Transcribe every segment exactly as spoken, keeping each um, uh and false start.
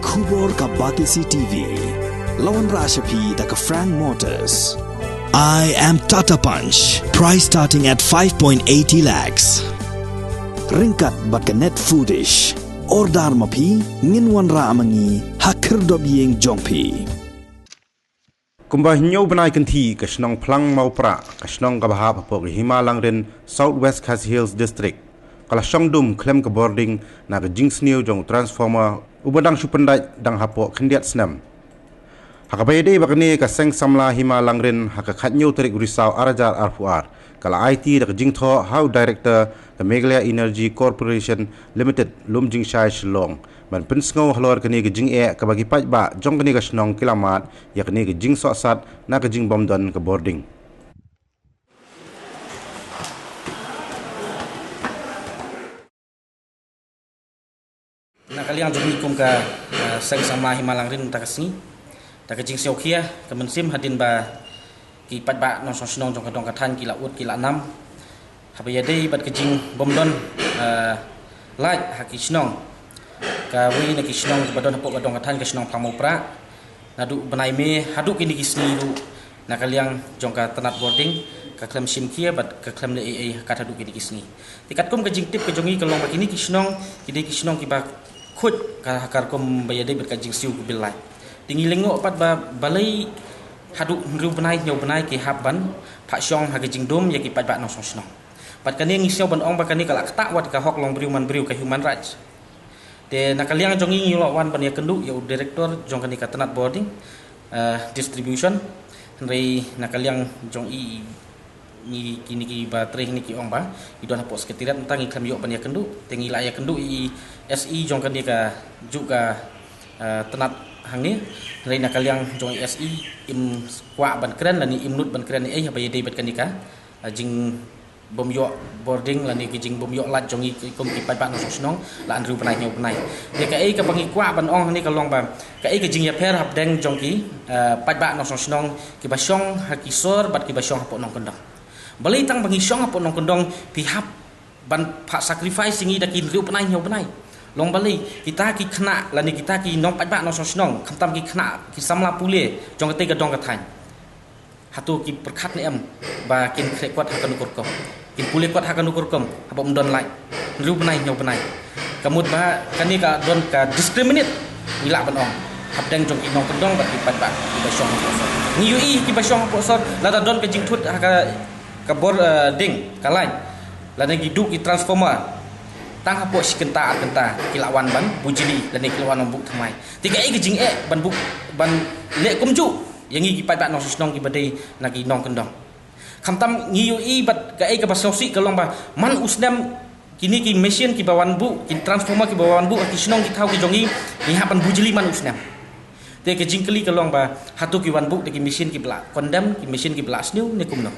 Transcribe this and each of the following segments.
Khubor ka Batesi T V. La wanrah sha phi da ka Frank Motors. I am Tata Punch. Price starting at five point eighty lakhs. Ryngkat bad ka Net Foodish. Order ma phi, ngin wanrah ma ngi ha khyrdop ïing jong phi. Kumba hynñiew bnai kynthih ka shnong Phlang Mawprah, ka shnong kaba hap hapoh ka Hima Langrin, South West Khasi Hills District, ka la shong dum khlem ka bording na ka jingsniew jong u transformer uba dang shu pyndait dang hapoh khyndiat snem. Ha kaba ïadei bad kane, ka Seng Samla Hima Langrin ha ka khathynñiew tarik u Risaw arhajar arphew ar ka la aiti da ka jingthoh ha u Director ka Meghalaya Energy Corporation Limited, Lumjingshai, Shillong, ban pynsngew halor kane ka jingeh kaba ki paidbah jong kane ka shnong ki la mad ïa kane ka jingsohsat na ka jingbymdon ka bording. Na ka liang jong ngi kum ka, eh, Seng Samla Hima Langrin mynta ka sngi, da ka jingsngewkhia ka mynsiem hadien ba ki paidbah nongshong shnong jong ka dong ka thaiñ ki la ud ki la nam haba ïadei bad ka jingbymdon, eh, light ha ki shnong. Kawei na ki shnong ba don hapoh ka dong ka thaiñ ka shnong Phlang Mawprah, naduh bnai May haduh kine ki sngi ruh, na ka liang jong ka tnat bording ka khlem shim khia bad ka khlem leh ei ei ha kat haduh kine ki sngi. Te katkum ka jingtip ka jong ngi ka long ba kine ki shnong ki dei ki shnong kiba khuid ka ha ka rukom ba ïadei bad ka jingsiew ka bill light. Te ngi lyngngoh pat ba balei haduh hynriew bnai hynñiew bnai ki hap ban phah shong ha ka jingdum ïa ki paidbah nongshong shnong. Bad kane ngi sngew ban ong ba kane ka la ktah wat ka hok long briew man briew, ka human rights. Te na ka liang jong ngi ngi la wan ban ïakynduh ïa u director jong kane ka tnat bording, eh, distribution. Hynrei na ka liang jong i, ngi kine kiba trei hangne ki ong ba ki don hapoh secretariat, mynta ngi khlem ïoh ban ïakynduh. Te ngi la ïakynduh i S E jong kane ka juh ka, eh, tnat hangne. Hynrei na ka liang jong i S E im kwah ban kren lane im nud ban kren ei ei haba ïadei bad kane ka, eh, jing bym ïoh bording lane ki jingbym ïoh light jong ngi ki kum ki paidbah nongshong shnong la hynriew bnai hynñiew bnai. Te kaei kaba ngi kwah ban ong hangne ka long ba kaei ka jingïapher hapdeng jong ki, eh, paidbah nongshong shnong kiba shong ha ki sor bad kiba shong hapoh nongkyndong. Balei tang ba ngi shong hapoh nongkyndong phi hap ban phah sacrifice ïa ngi da ki hynriew bnai hynñiew bnai? Long balei kita ki khynnah lane kita ki nongpaidbah nongshong shnong, khamtam ki khynnah ki samla pule jong katei ka dong ka thaiñ, hato ki pyrkhat ne em ba kin khreh kot ha kano ka rukom, kin pule kot ha kano ka rukom haba ym don light hynriew bnai hynñiew bnai? Ka mut ba kane ka don ka discriminate, ngi lah ban ong, hapdeng jong ki nongkyndong bad ki paidbah kiba shong hapoh sor. Ngi ïohi kiba shong hapoh sor lada don ka jingthut ha ka, ka bor, eh, ding ka light lane ki duh ki transformer, tang hapoh shi kynta ar kynta ki lah wan ban bujli lane ki lah wan ban buh thymmai. Te kaei ka jingeh ban buh, ban leh kumjuh ïa ngi ki paidbah nongshong shnong kiba dei na ki nongkyndong? Khamtam ngi ïohi bad kaei kaba sngewsih ka long ba man u snem kine ki machine kiba wan buh, ki transformer kiba wan buh ha ki shnong ki thaw ki jong ngi, ngi hap ban bujli man u snem. Te ka jingkylli ka long ba hato ki wan buh da ki machine kiba la condemn, ki machine kiba la sniew ne kumno?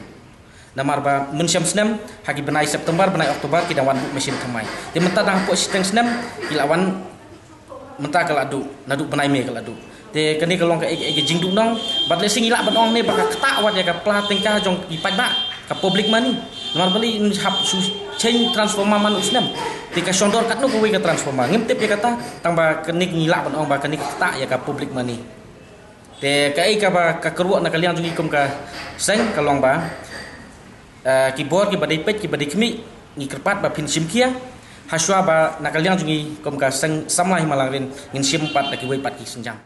Namar ba mynshem snem ha ki bnai September bnai October ki dang wan buh machine thymmai. Te mynta dang hapoh shiteng snem ki la wan, mynta ka la duh, naduh bnai May ka la duh. Te kane ka long ka, ka, ka jingduhnong bad lehse ngi lah ban ong ne ba ka ktah wat ïa ka pla tyngka jong ki paidbah, ka public money. Namar balei yn hap shu change transformer man u snem? Te ka shong dor katno kawei ka transformer? Ngim tip ïa kata, tang ba kane ngi lah ban ong ba kane ka ktah ïa ka public money. Te kaei kaba ka kyrwoh na ka liang jong ngi kum ka seng ka long ba, eh, ki bor kiba dei peit kiba dei khmih ngi kyrpad ba phin shim khia, hashwa ba na ka liang jong ngi kum ka Seng Samla Hima Langrin ngin shim pat da kiwei pat ki sienjam.